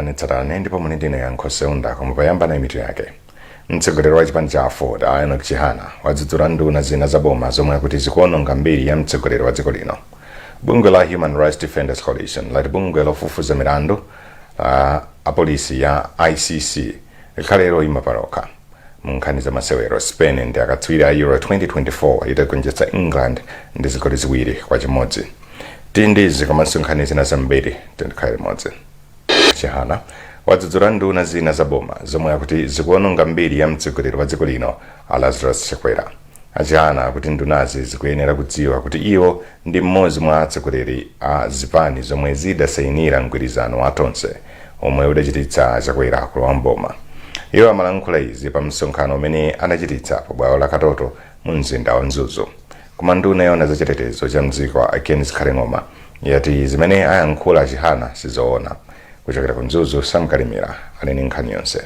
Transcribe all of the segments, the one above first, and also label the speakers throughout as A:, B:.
A: Tsatanetsatane ndipo muli ndine Yankho Seunda, koma poyamba na mitu yake. Mtsogoleri wa chipani cha AFORD, a Enoch Chihana, wadzudzula nduna zina za boma zomwe akuti zikuononga mbiri ya mtsogoleri wa dziko lino. Bungwe la Human Rights Defenders Coalition lati bungwe lofufuza milandu la apolisi ya ICC likhale loyima palokha. Mu nkhani za masewero, Spain ndi akatswiri a Euro 2024 itagonjetsa England ndi zigoli 2-1. Tili ndizi komanso nkhani zina zambiri, tikhale limodzi. Chihana wadzudzula nduna zina za boma zomwe akuti zikuononga mbiri ya mtsogoleri wa dziko lino, a Lazarus Chakwera. Achihana akuti ndunazi zikuyenera kudziwa kuti iwo ndi mmodzi mwa atsogoleri a zipani zomwe zidasayinira mgwirizano wa Tonse omwe udachititsa Chakwera kulowa mboma. Iwo amalankhula izi pa msonkhano umene anachititsa pa bwalo la Katoto mu mzinda wa Mzuzu. Koma nduna yoona zachitetezo cha mdziko, a Ken Zikhale Ng'oma, yati zimene ayankhula Chihana sizoona. Kuchokera ku Mzuzu, Samkalimira ali ndi nkhani yonse.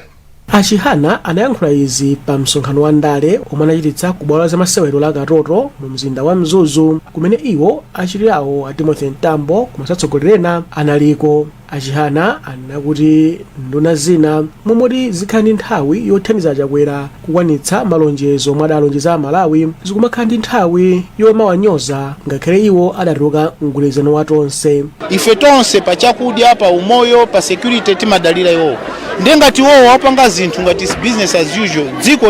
B: Achihana anayankhula izi pa msonkhano wa ndale omwe anachititsa ku bwalo la zamasewero la Katoto mu mzinda wa Mzuzu, kumene iwo, achiwiri awo a Timothy Mtambo komanso atsogoleri ena analiko. Achihana anena kuti nduna zina momoti zikhala ndi nthawi yothandiza Chakwera kukwanitsa malonjezo omwe adalonjeza Amalawi, zikumakhala ndi nthawi yomawanyoza ngakhale iwo adatuluka mgwirizano wa Tonse.
C: Ife tonse pa chakudya, pa umoyo, pa security timadalira iwowo. Ndiye ngati iwowo wapanga zinthu ngati business as usual, dziko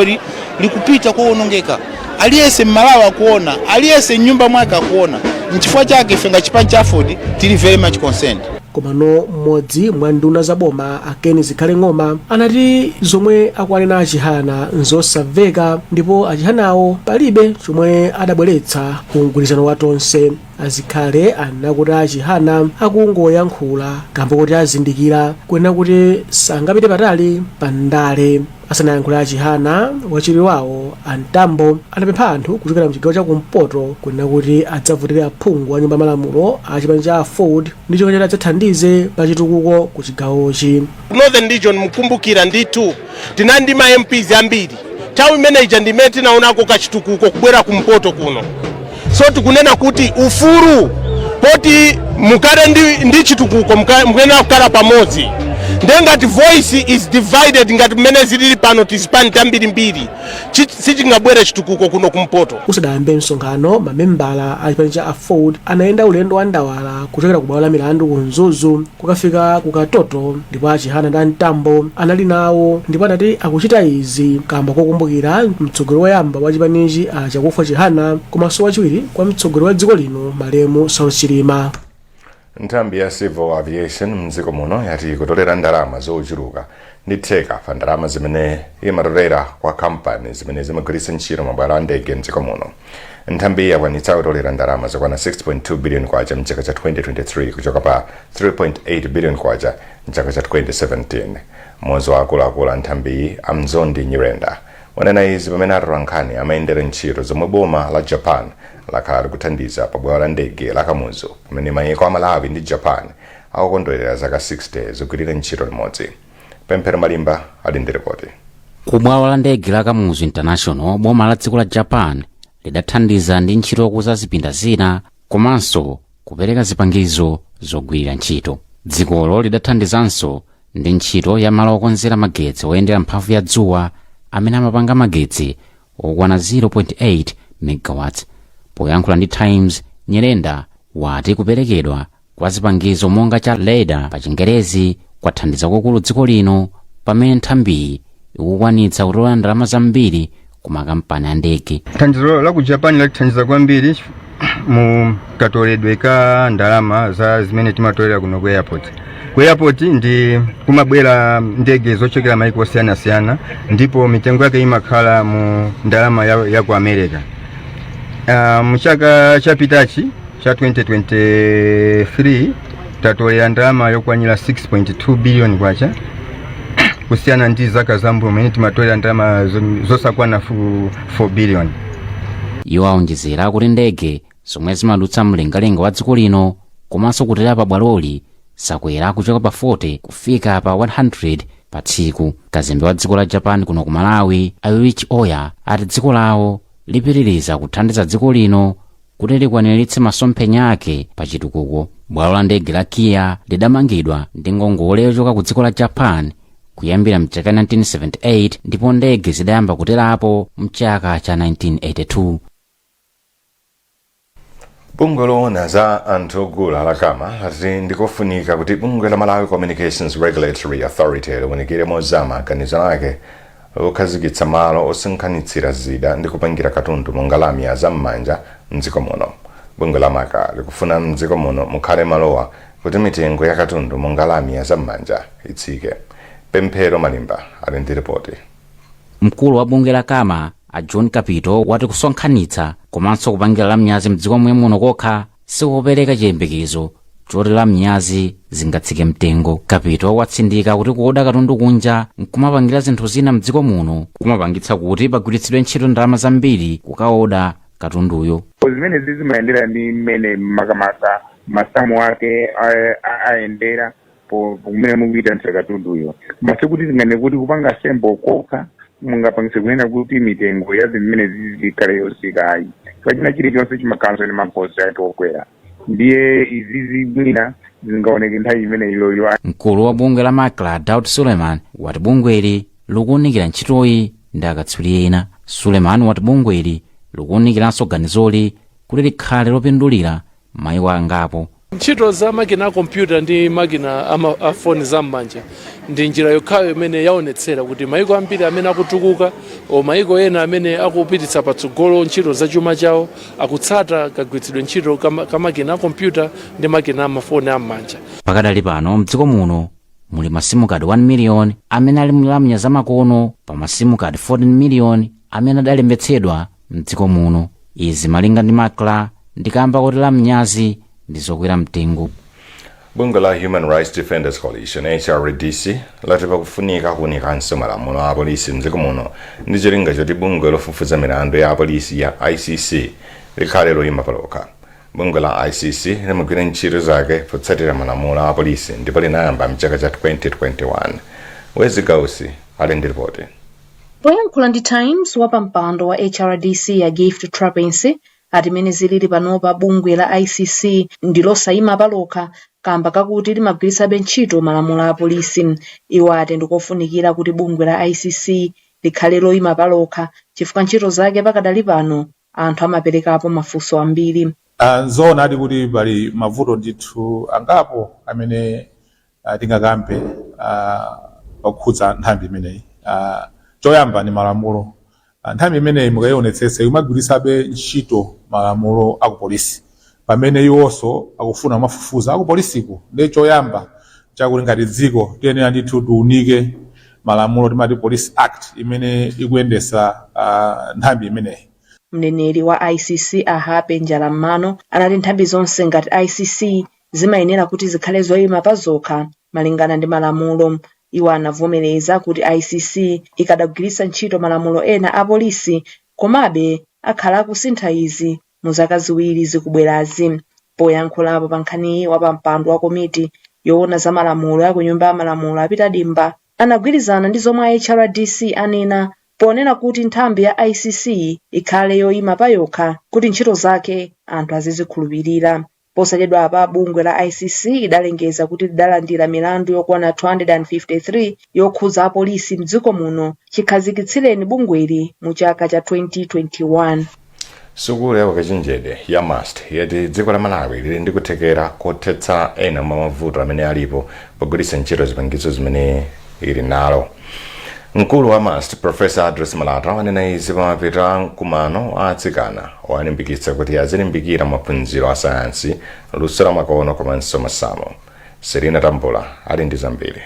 C: likupita kowonongeka. Aliyense Mmalawi akuona, aliyense mnyumba mwake akuona. Nchifukwa chake ife nga chipani cha AFORD tili very much concerned.
B: Komano mmodzi mwa nduna za boma, a Ken Zikhale Ng'oma, anati zomwe akuwanena Achihana nzosamveka ndipo Achihanawo palibe chomwe adabweretsa ku mgwirizano wa Tonse. Azikhale anena kuti Achihana akungoyankhula kamba kuti azindikira kunena kuti sangapite patali pa ndale. Asanayankhule Achihana, wachiwiri wawo Antambo anapempha anthu kuchokera mchigawo chakumpoto kunena kuti adzavotere aphungu a nyumba malamulo a chipani cha AFORD ndi chomwe adzathandize pa chitukuko ku chigawochi.
D: Northern Region, mkumbukira ndithu tinali ndi ma MPs ambiri nthawi imeneyi, ndimene tinaonako kachitukuko kubwera kumpoto kuno. So tikunena kuti ufulu poti mukale ndi chitukuko mukuyenera kukhala pamodzi. Ndiye ngati voice is divided ngati mmene zilili pano, tizipani tambirimbiri, sichingabwere chitukuko kuno kumpoto.
B: Usadayambe msonkhano, mamembala a chipani cha AFORD anayenda ulendo wa ndawala kuchokera ku bwalo la milandu ku Mzuzu kukafika ku Katoto, ndipo Achihana ndi Antambo anali nawo, ndipo anati akuchita izi kamba kokumbukira mtsogoleri woyamba wa chipanichi, a Chakufwa Chihana, komanso wachiwiri kwa mtsogoleri wa dziko lino, malemu Saulos Chilima.
A: Nthambi ya Civil Aviation mdziko muno yati kutolera ndalama zochuluka ndi theka pa ndalama zimene imatolera kwa kampani zimene zimagwiritsa ntchito mabwalo a ndege mdziko muno. Nthambi yakwanitsa kutolera ndalama zokwana 6.2 billion kwacha mchaka cha 2023 kuchoka pa 3.8 billion kwacha mchaka cha 2017. Mmodzi wa akuluakulu a nthambiyi, Amzondi Nyirenda, wanena izi pamene atolankhani amayendera ntchito zomwe boma la Japan lakhala likuthandiza pa bwalo la ndege la Kamuzu, pamene mayiko a Malawi ndi Japan akukondwerera zaka 60 zogwirira ntchito limodzi. Pemphero Malimba ali ndi ripoti.
E: Ku bwalo la ndege la Kamuzu International, boma la dziko la Japan lidathandiza ndi ntchito yokuza zipinda zina komanso kupereka zipangizo zogwirira ntchito. Dzikolo lidathandizanso ndi ntchito ya malo okonzera magetsi oyendera mphamvu ya dzuwa amene amapanga magetsi okwana 0.8 megawatts. Poyankhula ndi Times, Nyirenda wati kuperekedwa kwa zipangizo monga cha radar pa Chingerezi kwathandiza kwakulu dziko lino pamene nthambiyi ikukwanitsa kutola ndalama zambiri ku makampani a ndege.
F: Thandizo la ku Japan latithandiza kwambiri mu katoledwe ka ndalama za zimene timatolera kuno ku airport. Ku airport ndi kumabwera ndege zochokera maiko osiyanasiyana, ndipo mitengo yake imakhala mu ndalama ya ku America. Mu chaka chapitachi cha 2023 tatolera ndalama yokwanira 6.2 billion kwacha, kusiyana ndi zaka zambuyo mene timatolera ndalama zosakwana 4 billion.
E: Iwo aonjezera kuti ndege zomwe zimadutsa mlengalenga wa dziko lino komanso kutera pa bwaloli zakwera kuchoka pa 40 kufika pa 100 pa tsiku. Kazembe wa dziko la Japan kuno ku Malawi, Ayuichi Oya, ati dziko lawo lipitiriza kuthandiza dziko lino kuti likwaniritse masomphenya ake pa chitukuko. Bwalo la ndege la KIA lidamangidwa ndi ngongole yochoka ku dziko la Japan kuyambira mchaka 1978, ndipo ndege zidayamba kuterapo mchaka cha 1982.
A: Bungwe loona za anthu ogula la CAMA lati ndikofunika kuti bungwe la Malawi Communications Regulatory Authority liwunikire mozama ganizo lake lokhazikitsa malo osonkhanitsira zida ndi kupangira katundu monga lamya zam'manja mdziko muno. Bungwe la MACRA likufuna mdziko muno mukhale malowa kuti mitengo ya katundu monga lamya zam'manja itsike. Pemphero Malimba ali ndi ripoti.
E: Mkulu wa bungwe la CAMA, a John Kapito, wati kusonkhanitsa komanso kupangira lamyazi mdziko momwe muno kokha sikupereka chiyembekezo choti lamyazi zingatsike mtengo. Kapito watsindika kuti kuoda katundu kunja nkumapangira zinthu zina mdziko muno kumapangitsa kuti pagwiritsidwe ntchito ndalama zambiri kukaoda katunduyo.
G: Zimene zimayendera ndi mmene makamaka masamu ake ayendera kumene mukuyita katunduyo. Masikuti tingane kuti kupanga assemble kokha mungapangise kunena kuti mitengo ya zimene zizikhale yotsika, ayi. China chilichonse chimakhalanso ndi ma cost ake okwera, ndiye izizi mwina zingaoneke nthawi imene iyoyo.
E: Mkulu wa bungwe la MACRA, Daud Suleiman, wati bungweli likuwunikira ntchitoyi ndi akatswiri ena. Suleiman wati bungweli likuwunikiranso ganizoli kuti likhale lopindulira maiko angapo.
H: Ntchito za makina a kompyuta ndi makina a foni zam'manja ndi njira yokhayo imene yaonetsera kuti maiko ambiri amene akutukuka o maiko ena amene akupititsa patsogolo ntchito za chuma chawo akutsata kagwiritsidwe ntchito ka makina a kompyuta ndi makina amafoni am'manja.
E: Pakadali pano mdziko muno muli ma SIM card 1 million amene ali mlamya zamakono pa ma SIM card 14 million amene adalembetsedwa mdziko muno. Izi, malinga ndi MACRA, ndikamba kuti lamnyazi ndi zokwera mtengo.
A: Bungwe la Human Rights Defenders Coalition, HRDC, lati pakufunika kuwunikanso malamulo a apolisi mdziko muno ndi cholinga choti bungwe lofufuza milandu ya apolisi ya ICC likhale loyima palokha. Bungwe la ICC limagwira ntchito zake potsatira malamulo a apolisi ndipo linayamba mchaka cha 2021. Wezi Gausi ali ndi ripoti.
I: Poyankhula ndi Times, wapampando wa HRDC ya Gift Trapence ati mene zilili panopa, bungwe la ICC ndi losayima palokha kamba kakuti limagwiritsabe ntchito malamulo a apolisi. Iwo ati ndikofunikira kuti bungwe la ICC likhale loyima palokha chifukwa ntchito zake pakadali pano anthu amaperekapo mafunso ambiri.
J: Nzoona ati kuti pali mavuto ndithu angapo amene tingakambe pakukhudza nthambi imeneyi. Choyamba ni malamulo. Nthambi imeneyi mukayionetsetsa imagwiritsabe ntchito malamulo akupolisi pamene iwonso akufuna kumafufuza akupolisiko. Ndi choyamba chakuti ngati dziko tiyenera ndithu tiunike malamulo, timati Police Act, imene ikuyendesa nthambi imeneyi.
I: Mneneri wa ICC, a Happy Njalam'mano, anati nthambi zonse ngati ICC zimayenera kuti zikhale zoyima pa zokha malingana ndi malamulo. Iwo anavomereza kuti ICC ikadagwiritsa ntchito malamulo ena a polisi, komabe akhala akusintha izi mu zaka 2 zikubwerazi. Poyankhulapo pa nkhaniyi, wapampando wa komiti yoona za malamulo ya ku Nyumba ya Malamulo, a Peter Dimba, anagwirizana ndi zomwe a HRDC anena ponena kuti nthambi ya ICC ikhale yoyima pa yokha kuti ntchito zake anthu azizikhulupirira. Posachedwapa bungwe la ICC idalengeza kuti lidalandira milandu yokwana 253 yokhudza apolisi mdziko muno chikhazikitsireni bungweli mu chaka cha 2021.
A: Sukulu ya ukachenjede ya MUST yati dziko la Malawi lili ndi kuthekera kothetsa ena mwa mavuto amene alipo pogwiritsa ntchito zipangizo zimene ili nalo. Mkulu wa MUST, Professor Address Malata, wanena izi pamapeto a mkumano wa atsikana owalimbikitsa kuti azilimbikira maphunziro a sayansi, luso la makono komanso masamu. Selina Tambula ali ndi zambiri.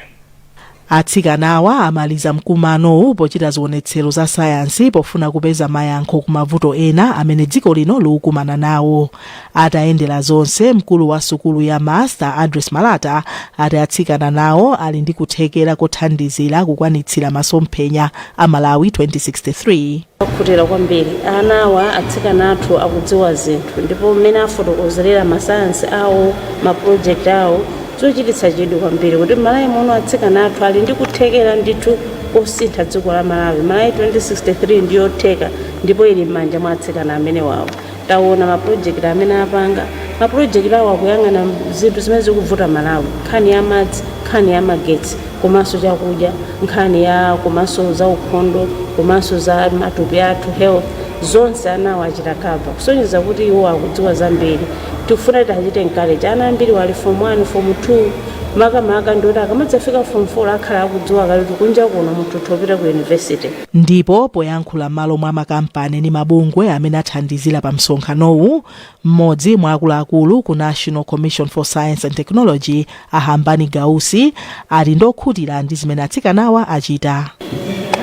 K: Atsikanawa amaliza mkumanowu pochita zionetsero za sayansi pofuna kupeza mayankho ku mavuto ena amene dziko lino likukumana nawo. Atayendera zonse, mkulu wa sukulu ya MUST, Address Malata, ati atsikana nawo ali ndi kuthekera kothandizira kukwanitsira masomphenya a Malawi 2063.
L: Akhutira kwambiri anawa. Atsikana athu akudziwa zinthu, ndipo mmene afotokozerera masayansi awo, ma project awo, zochititsa chidwi kwambiri kuti Malawi muno atsikana athu ali ndi kuthekera ndithu kosintha dziko la Malawi. Malawi 2063 ndiyotheka ndipo ili m'manja mwa atsikana amene wawo. Taona mapulojekiti amene apanga. Mapulojekiti awo akuyang'ana zinthu zimene zikuvuta Malawi: nkhani ya madzi, nkhani ya magetsi, komanso chakudya, nkhani ya komanso za ukhondo, komanso za matupi athu, health. Zonse anawo achita cover, kusonyeza kuti iwo akudziwa zambiri. Tikufuna tiachite encourage ana ambiri wali form 1, form 2, makamaka ndoti akamadzafika form 4 akhala akudziwa kale kuti kunja kuno munthu utha ku university.
K: Ndipo poyankhula m'malo mwa makampani ndi mabungwe amene athandizira pa msonkhanowu, mmodzi mwa akuluakulu ku National Commission for Science and Technology, Ahambani Gausi, ali ndokhutira ndi zimene atsikanawa achita.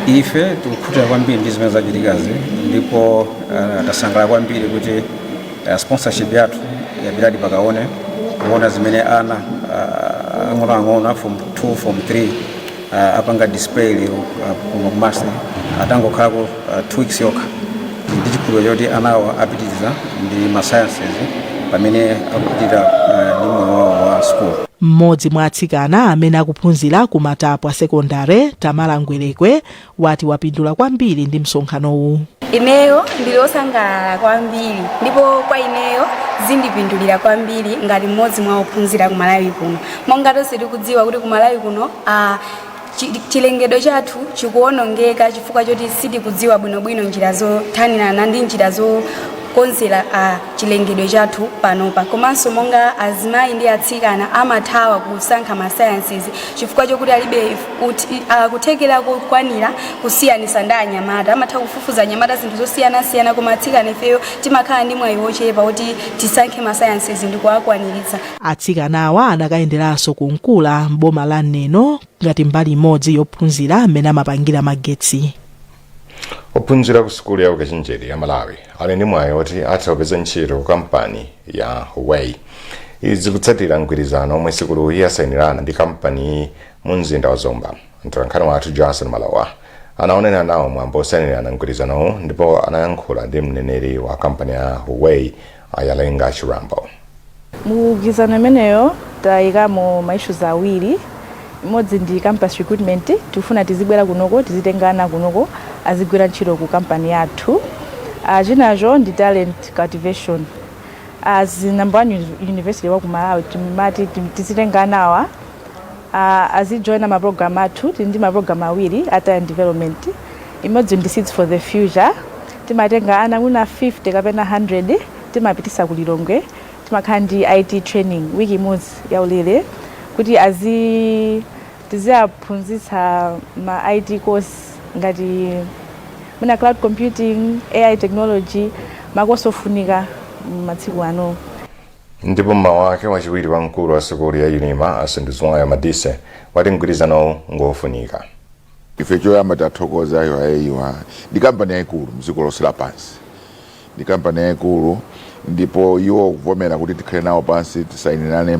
M: Ife tikukhutira kwambiri ndi zimene zachitikazi, ndipo tasangalala kwambiri kuti sponsorship yathu yapitadi pakaone kuona zimene ana ang'onoang'ono form 2, form 3 apanga display lero kuno ku MUST, atangokhalako 2 weeks yokha, ndi chikhulupiriro choti anawo apitiriza ndi ma sciences pamene akupitirira ndi moyo wawo wa school.
K: Mmodzi mwa atsikana amene akuphunzira ku Matapwa Sekondare, Tamara Ngwerekwe, wati wapindula kwambiri ndi msonkhanowu.
N: Ineyo ndili osangalala kwambiri, ndipo kwa ineyo zindipindulira kwambiri ngati mmodzi mwa ophunzira ku Malawi kuno. Monga tonse tikudziwa kuti ku Malawi kuno chilengedwe chathu chikuwonongeka chifukwa choti sitikudziwa bwinobwino njira zothanirana ndi njira zokonzera chilengedwe chathu panopa. Komanso monga azimayi ndi atsikana amathawa kusankha ma sciences chifukwa chokuti alibe kuthekera kokwanira kusiyanisa ndi anyamata. Amatha kufufuza anyamata zinthu zosiyanasiyana, koma atsikana ifeyo timakhala ndi mwayi wochepa kuti tisankhe ma sciences ndi kuwakwaniritsa.
K: Atsikanawa anakayenderanso ku Nkula m'boma la Neno ngati mbali imodzi yophunzira amene amapangira magetsi.
A: Ophunzira ku sukulu ya ukachenjede ya Malawi ali ndi mwayi oti atha kupeza ntchito ku kampani ya Huawei. Izi kutsatira mgwirizano omwe sukuluyi yasayinirana ndi kampaniyi mu mzinda wa Zomba. Mtolankhani wathu Johnson Malawa anaonera nawo mwambo osayinirana mgwirizanowu, ndipo anayankhula ndi mneneri wa kampani ya Huawei, Ayalenga Chirambo.
O: Mugwirizano imeneyo tayikamo ma issues awiri. Imodzi ndi campus recruitment. Tikufuna tizibwera kunoko, tizitengana kunoko, azigwira ntchito ku kampani yathu. Chinacho ndi talent cultivation. As number one university wa ku Malawi, timati tizitenganawa azijoina ma program athu. Tili ndi ma program awiri a talent development. Imodzi ndi Seeds for the Future. Timatenga ana mwina 50 kapena 100, timapitisa ku Lilongwe, timakhala ndi IT training wiki imodzi yaulere kuti azi tiziyaphunzitsa ma IT course ngati mwina cloud computing, AI technology, ma course ofunika masiku ano.
A: Ndipo mmawu ake, wachiwiri wa mkulu wa sukulu ya UNIMA, Asunduzwayo Madise, wati mgwirizanowu ngofunika.
P: Ife choyamba tathokoza Huawei. Ndi kampani yayikulu mdziko lonse lapansi, ndi kampani yayikulu, ndipo iwo kuvomera kuti tikhale nawo pansi, tisayinirane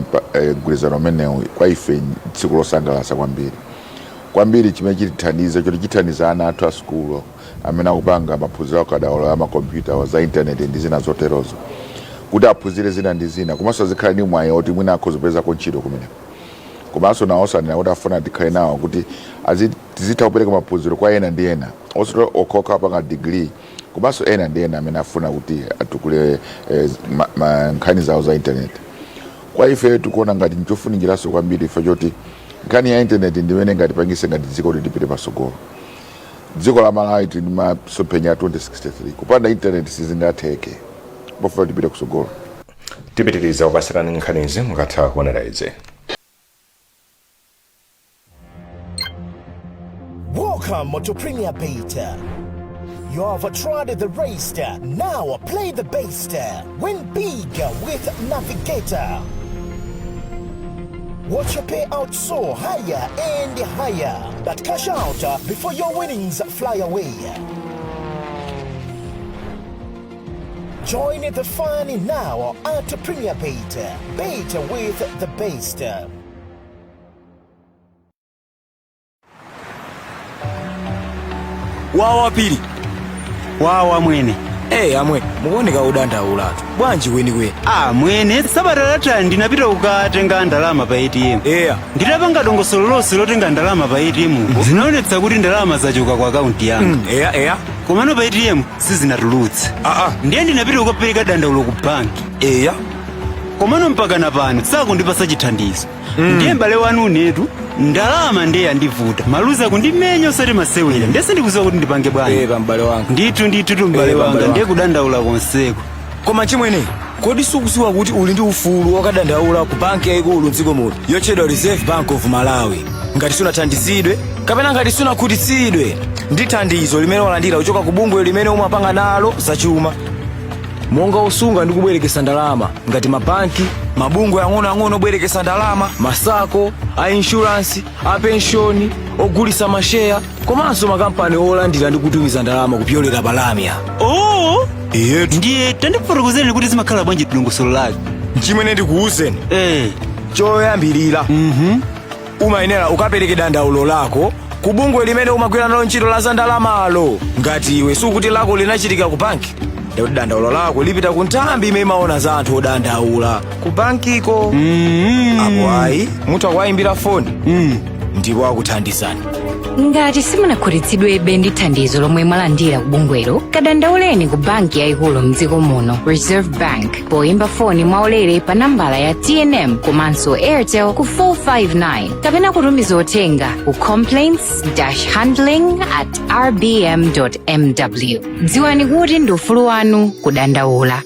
P: mgwirizano umenewu, kwa ife tsiku losangalatsa kwambiri kwambiri, chimene chitithandiza choti chithandiza ana athu a sukulu amene akupanga maphunziro akadaulo ya makompyuta, za intaneti ndi zina zoterozo, kuti aphunzire zina ndi zina, komanso azikhala ndi mwayi oti mwina akhoza kupezako ntchito kumeneko. Komanso nawonso anena kuti afuna tikhale nawo kuti tizitha kupereka maphunziro kwa ena ndi ena, osati okhaokha apanga degree, komanso ena ndi ena amene afuna kuti atukule nkhani zawo za intaneti. Kwa ife tikuona ngati nchofunikiranso kwambiri ife choti nkhani ya intaneti ndimene ngatipangise ngati dziko kuti tipite pasogolo. Dziko la Malawi tili ndi masomphenya a 2063. Kupanda intaneti sizingatheke pofuna tipite kusogolo.
A: Tipitiriza kupasirani nkhanizi mukatha kuonera izi.
Q: Welcome to Premier Bet. You have tried the rest. Now play the best. Win big with Navigator. Watch your payout soar higher and higher. But cash out before your winnings fly away. Join the fun now at Premier Bet. Bet with the best.
R: Wawa pili.
S: Wawa mwene.
R: Hey, amwe mukuoneka udandaulatu, bwanji kwenikweni?
S: Ah mwene, sabata latha ndinapita kukatenga ndalama pa ATM. Nditapanga dongosolo lonse lotenga ndalama pa ATM, zinaonetsa kuti ndalama zachoka ku akaunti yanga.
R: Eya eya.
S: Komano pa ATM sizinatulutse. Ndiye ndinapita kukapereka dandaulo ku banki.
R: Eya.
S: Komano mpakana pano sakundipasa chithandizo. Ndiye m'bale wanu unetu ndalama ndiye yandivuta, maluzi akundimenya osati masewera, ndiye sindikudziwa kuti ndipange bwanji.
R: Pepa, m'bale wanga.
S: Ndithu, ndithu tu, m'bale
R: Pepa,
S: wanga.
R: m'bale
S: Ndiye
R: wanga.
S: kudandaula konseko.
R: Koma chimwene, kodi sukudziwa kuti uli ndi ufulu wokadandaula ku banki yayikulu mdziko muno yotchedwa Reserve Bank of Malawi ngati sunathandizidwe kapena ngati sunakhutitsidwe ndi thandizo limene walandira kuchoka ku bungwe limene umapanga nalo zachuma, monga osunga ndi kubwerekesa ndalama ngati mabanki, mabungwe ang'onoang'ono obwerekesa ndalama, ma SACCO, a insurance, a penshoni, ogulitsa masheya komanso makampani olandira ndi kutumiza ndalama kupyolera palamya?
S: Oh.
R: Iyetu.
S: Ndiye tandifotokozereni kuti zimakhala bwanji, dongosolo lake.
R: Chimwene, ndikuwuzeni. Choyambirira, umayenera ukapereke dandaulo lako ku bungwe limene umagwira nalo ntchito la za ndalamalo. Ngati iwe sukuti lako linachitika ku banki, ndikuti dandaulo lako lipita ku nthambi imene imaona za anthu odandaula ku bankiko. Apo ayi, mutha kuwayimbira foni ndipo akuthandizani.
T: Ngati simunakhutitsidwebe ndi thandizo lomwe mwalandira ku bungwelo, kadandauleni ku banki yayikulu mdziko muno, Reserve Bank, poyimba foni mwaulere pa nambala ya TNM komanso Airtel ku 459 kapena kutumiza uthenga ku complaints-handling@rbm mw. Dziwani kuti ndi ufulu wanu kudandaula.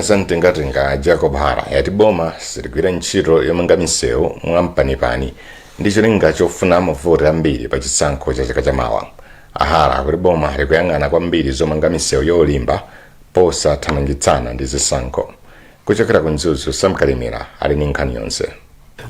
A: Zamtengatenga Jacob Hara yati boma siligwira ntchito yomanga misewu mwampanipani ndi cholinga chofuna mavoti ambiri pa chisankho cha chaka chamawa. Ahara akuti boma likuyang'ana kwambiri zomanga misewu yolimba posathamangitsana ndi zisankho. Kuchokera ku Mzuzu, Sam Kalimira ali ndi nkhani yonse.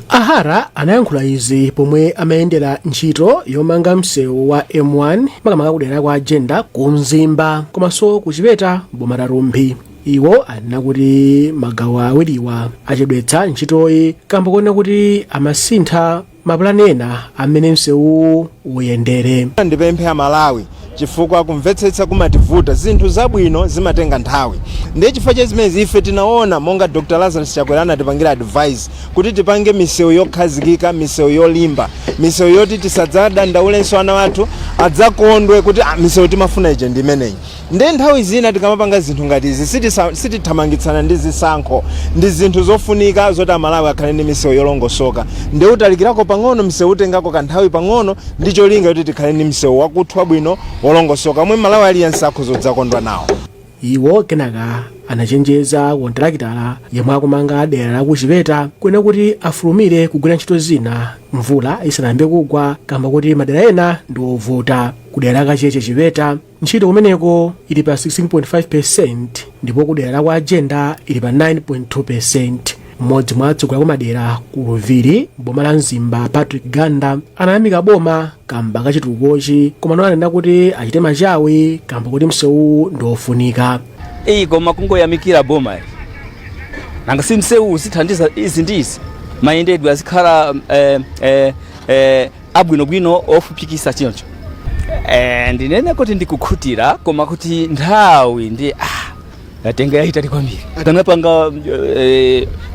B: Ahara anayankhula izi pomwe amayendera ntchito yomanga msewu wa M1, makamaka kudera kwa Jenda ku Mzimba komanso ku Chipeta, boma la Rumphi. Iwo anena kuti magawo awiriwa achedwetsa ntchitoyi kamba kuona kuti amasintha mapulani ena amene msewu uyendere.
U: Ndipemphe Amalawi, chifukwa kumvetsetsa kumativuta, zinthu zabwino zimatenga nthawi. Ndiye chifukwa cha zimenezi ife tinaona monga Dr Lazarus Chakwera anatipangira advice kuti tipange misewu yokhazikika, misewu yolimba, misewu yoti tisadzadandaulenso, ana athu adzakondwe kuti, "Ah, misewu timafuna ija ndi imeneyi." Ndiye nthawi zina tikamapanga zinthu ngati izi, sitithamangitsana ndi zisankho. Ndi zinthu zofunika zoti Amalawi akhale ndi misewu yolongosoka. Ndiye utalikirako pang'ono msewu, utengako kanthawi pang'ono, ndi cholinga kuti tikhale ndi msewu wakuthwa bwino, wolongosoka, omwe Malawi aliyense akhoza kudzakondwa nawo.
B: Iwo kenaka anachenjeza kontalakitala yemwe akumanga dera la kuChipeta kwena kuti afulumire kugwira ntchito zina mvula isanayambe kugwa, kamba kuti madera ena ndi ovuta. Kudera la Kacheche Chipeta, ntchito kumeneko ili pa 16.5, ndipo kudera la kwa Jenda ili pa 9.2. Mmodzi mwa atsogoleri kumadera ku Luviri, boma la Mzimba, Patrick Ganda, anayamika boma kamba kachitukukochi, koma ananena kuti achite machawi kamba kuti msewu ndi ofunika.
V: Iyi koma kungoyamikira boma ili, nanga si msewu uzithandiza izi ndi izi, mayendedwe azikhala abwinobwino, ofupikisa choncho. Ndinene kuti ndikukhutira, koma kuti nthawi ndi yatenga yayitali kwambiri. Akanapanga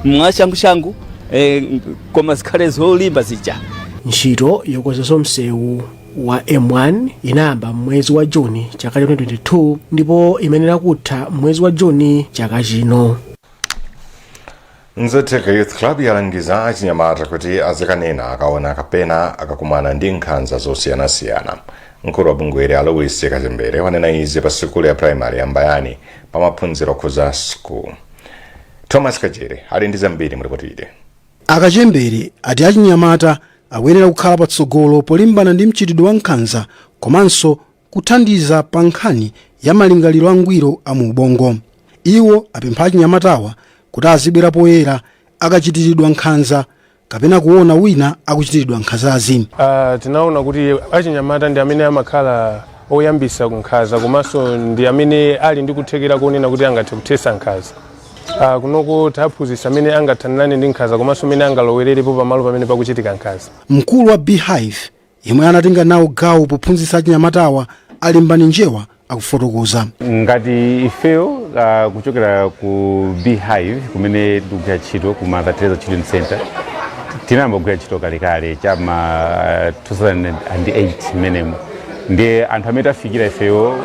V: mwashangushangu, koma zikhale zolimba zija.
B: Ntchito yokonzanso msewu wa M1 inayamba mwezi wa Juni chaka cha 2022 ndipo imayenera kutha mwezi wa Juni chaka chino.
A: Nzotheka Youth Club yalangiza achinyamata kuti azikanena akaona kapena akakumana ndi nkhanza zosiyanasiyana. Mkulu wa bungweli, Alois Kachembere, wanena izi pa sukulu ya primary ya Mbayani pa maphunziro okhuza school. Thomas Kachere ali ndi zambiri mu ripoti ili.
W: Akachembere ati achinyamata akuyenera kukhala patsogolo polimbana ndi mchitidwe wa nkhanza komanso kuthandiza pa nkhani ya malingaliro angwiro a mu ubongo. Iwo apempha achinyamatawa kuti azibwera poyera akachitiridwa nkhanza kapena kuona wina akuchitiridwa nkhanzazi.
X: Tinaona kuti achinyamata ndi amene amakhala oyambisa nkhanza, komanso ndi amene ali ndi kuthekera konena kuti angathe kuthetsa nkhanza. Kunoko taphunzitsa amene angathanirane ndi nkhanza komanso amene angalowererepo pamalo pamene pakuchitika nkhanza.
W: Mkulu wa Beehive yemwe anatenga nawo gawo pophunzitsa achinyamatawa, Alimbani Njewa, akufotokoza.
Y: Ngati ifeyo kuchokera ku Beehive kumene tikugwira ntchito ku Mother Teresa Children Center,
C: Tinayamba kugwira ntchito kalekale cha ma 2008 mmenemo. Ndiye anthu amene tafikira ifeyo,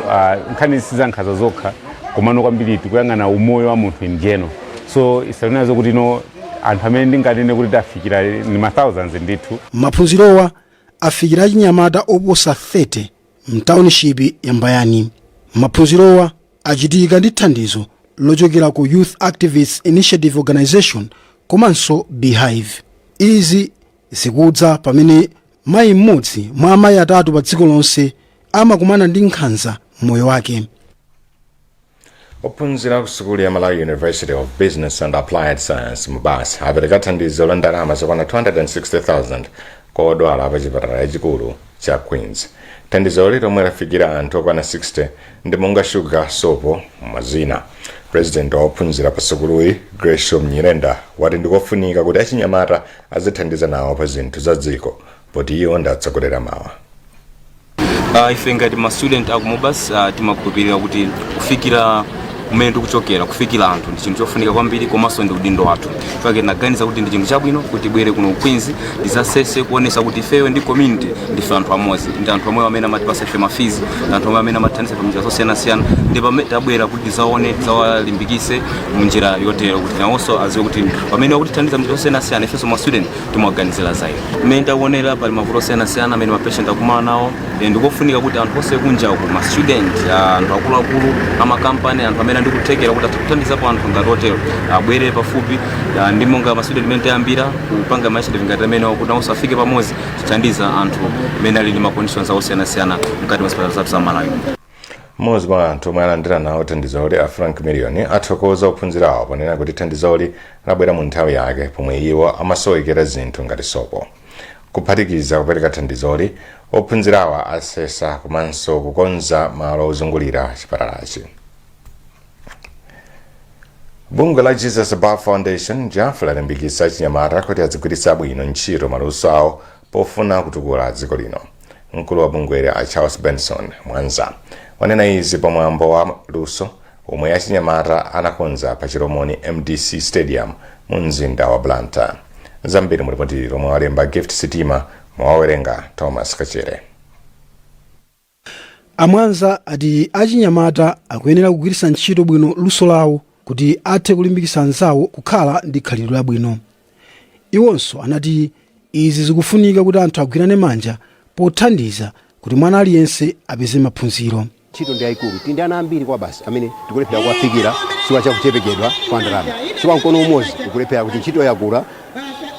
C: nkhani si za nkhanza zokha, komano kwambiri tikuyang'ana umoyo wa munthu in general. So isanenazo kuti no, anthu amene ndinganene kuti tafikira ni ma thousands ndithu.
W: Maphunzirowa afikira achinyamata oposa 30 mtownship ya Mbayani. Maphunzirowa achitika ndi thandizo lochokera ku Youth Activists Initiative Organization komanso Beehive. Izi zikudza pamene mayi mmodzi mwa amayi atatu pa dziko lonse amakumana ndi nkhanza m'moyo wake.
A: Ophunzira ku sukulu ya Malawi University of Business and Applied Science, MUBAS, apereka thandizo la ndalama zokwana 260,000 kwa odwala pa chipatala chachikulu cha Queens. Thandizoli, lomwe lafikira anthu okwana 60, ndi monga shuga, sopo mwazina. President wa ophunzira pa sukuluyi, Gresham Nyirenda, wati ndikofunika kuti achinyamata azithandiza nawo pa zinthu za dziko poti iwo ndi atsogolera mawa.
D: Ife ngati ma student aku MUBAS timakhulupirira kuti kufikira kumene tikuchokera, kufikira anthu ndi chinthu chofunika kwambiri, komanso ndi udindo wathu. Chifukwa tinaganiza kuti ndi chinthu chabwino kuti tibwere kuno ku Queens, tizasese kuonesa kuti ifeyo ndi community ndife anthu amodzi, ndi anthu omwe amene amatipasa ife ma fees, ndi anthu omwe amene amathandiza ife munjira zosiyanasiyana. Ndi pamene tabwera kuti tizaone, tizawalimbikise munjira yotero kuti nawonso aziwe kuti pamene akutithandiza munjira zosiyanasiyana, ifenso ma student timaganizira zayo. Mmene takuonera, pali mavuto osiyanasiyana amene ma patient akumana nawo. Ndikofunika kuti anthu onse kunja uku, ma student, anthu akuluakulu amakampani, anthu amene andikuthekera kuti atha kuthandizapo anthu ngati otero, abwere pafupi ndi monga ma student amene tayambira kupanga ma initiative ngati amenewo, kuti nawonso afike pamodzi, tithandiza anthu amene ali ndi ma conditions osiyanasiyana mkati mwa zipatala zathu za Malawi.
A: Mmodzi mwa anthu omwe alandira nawo thandizoli, a Frank Million, athokoza ophunzirawo ponena kuti thandizoli labwera mu nthawi yake pomwe iwo amasowekera zinthu ngati sopo. Kuphatikiza kupereka thandizoli, ophunzirawa asesa komanso kukonza malo ozungulira chipatalachi. Bungwe la Jesus Above Foundation, JAF, lalimbikitsa achinyamata kuti azigwiritsa bwino ntchito maluso awo pofuna kutukula dziko lino. Mkulu wa bungweli, a Charles Benson Mwanza, wanena izi pamwambo wa luso omwe achinyamata anakonza pa Chilomoni MDC Stadium mu mzinda wa Blantyre. Zambiri mu ripoti lomwe walemba Gift Sitima, mwawawerenga Thomas Kachere.
W: Amwanza ati achinyamata akuyenera kugwiritsa ntchito bwino luso lawo kuti athe kulimbikitsa anzawo kukhala ndi khalidwe labwino. Iwonso anati izi zikufunika kuti anthu agwirane manja pothandiza kuti mwana aliyense apeze maphunziro.
F: Ntchito ndi yayikulu. Tili ndi ana ambiri kwa basi amene tikulephera kuwafikira chifukwa cha kuchepekedwa kwa ndalama, chifukwa mkono umodzi ukulephera kuti ntchito yakula,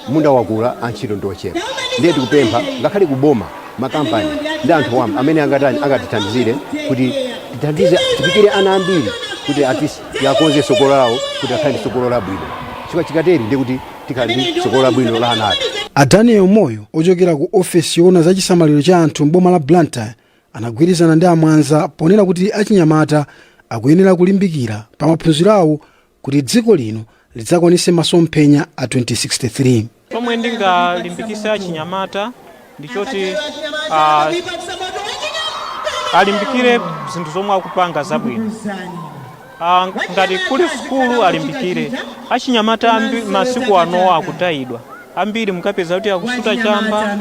F: munda wakula, antchito ndi ochepa. Ndiye tikupempha ngakhale kuboma, makampani ndi anthu wamba amene angatani, angatithandizire kuti tithandize, tifikire ana ambiri kuti at least tiakonze tsogolo lawo kuti akhale ndi tsogolo labwino, chifukwa chikateri ndiye kuti tikhala ndi tsogolo labwino la ana athu.
W: A Daniel Moyo ochokera ku ofesi yoona za chisamaliro cha anthu m'boma la Blantyre anagwirizana ndi Amwanza ponena kuti achinyamata akuyenera kulimbikira pa maphunziro awo kuti dziko lino lidzakwanise masomphenya a 2063.
G: Chomwe ndingalimbikise achinyamata ndichoti alimbikire zinthu zomwe akupanga zabwino. Ngati kuli sukulu, alimbikire. Achinyamata masiku ano akutayidwa ambiri, mukapeza kuti akusuta chamba,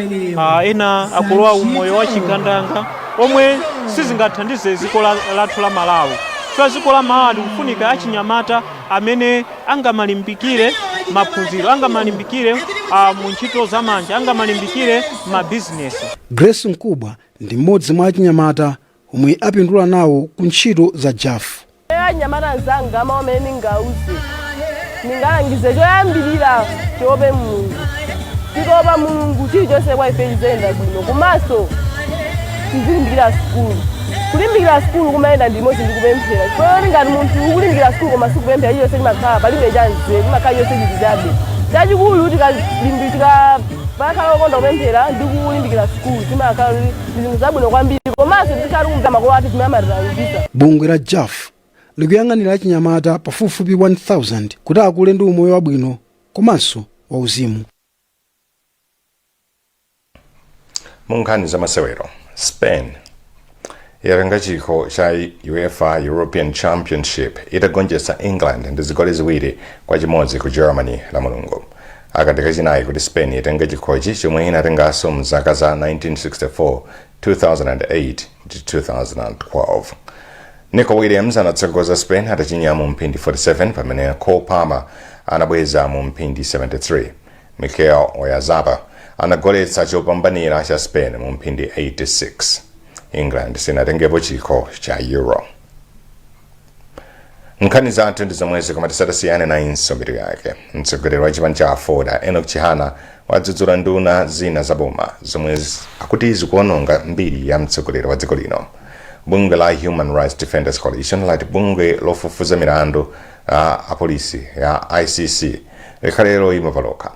G: ena akulowa umoyo wa chigandanga omwe sizingathandize dziko lathu la Malawi. So dziko la Malawi likufunika achinyamata amene angamalimbikire maphunziro, angamalimbikire mu ntchito zamanja, angamalimbikire mabizinesi.
W: Grace Mkubwa ndi mmodzi mwa achinyamata omwe apindula nawo ku ntchito za JAF.
Y: Anyamata anzanga, mawu amene ndingauze, ndingalangize, choyambirira tiope Mulungu. Tikaopa Mulungu, chilichonse kwa ife chizayenda bwino. Komanso tizilimbikira sukulu. Kulimbikira sukulu kumayenda ndi limodzi ndi kupemphera, chifukwa ngati munthu ukulimbikira sukulu koma sikupemphera, chilichonse chimakhala palibe chanzeru, chimakhala chilichonse chili chabe. Chachikulu, tikakhala okonda kupemphera ndi kulimbikira sukulu, chimakhala kuti ndi zinthu zabwino kwambiri. Komanso tizikhala tikumvera makolo athu zimene amatilangiza.
W: Bungwe la JAF likuyang'anira achinyamata pafupifupi 1000 kuti akule ndi umoyo wabwino komanso wauzimu.
A: Mu nkhani za masewero, Spain yatenga chikho cha UEFA European Championship itagonjetsa England ndi zigoli 2-1 ku Germany la Mulungu. Aka ndi kachinayi kuti Spain itenge chikhochi, chomwe inatenganso mzaka za 1964, 2008 ndi 2012. Nico Williams anatsogoza Spain atachinya mu mphindi 47, pamene Cole Palmer anabweza mu mphindi 73. Mikel Oyarzabal anagoletsa chopambanira cha Spain mu mphindi 86. England sinatengepo chikho cha Euro. Nkhani zathu ndi zomwezi, koma tisadasiyane nayinso mitu yake. Mtsogoleri wa chipani cha AFORD, Enoch Chihana, wadzudzula nduna zina za boma zomwe akuti zikuononga mbiri ya mtsogoleri wa dziko lino. Bungwe la Human Rights Defenders Coalition lati bungwe lofufuza milandu apolisi ya ICC likhale loyima palokha.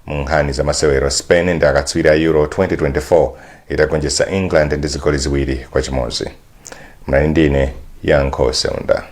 A: Mu nkhani za masewero, Spain ndi akatswiri a Euro 2024 itagonjetsa England ndi zigoli 2-1. Mnali ndine Yankho Seunda.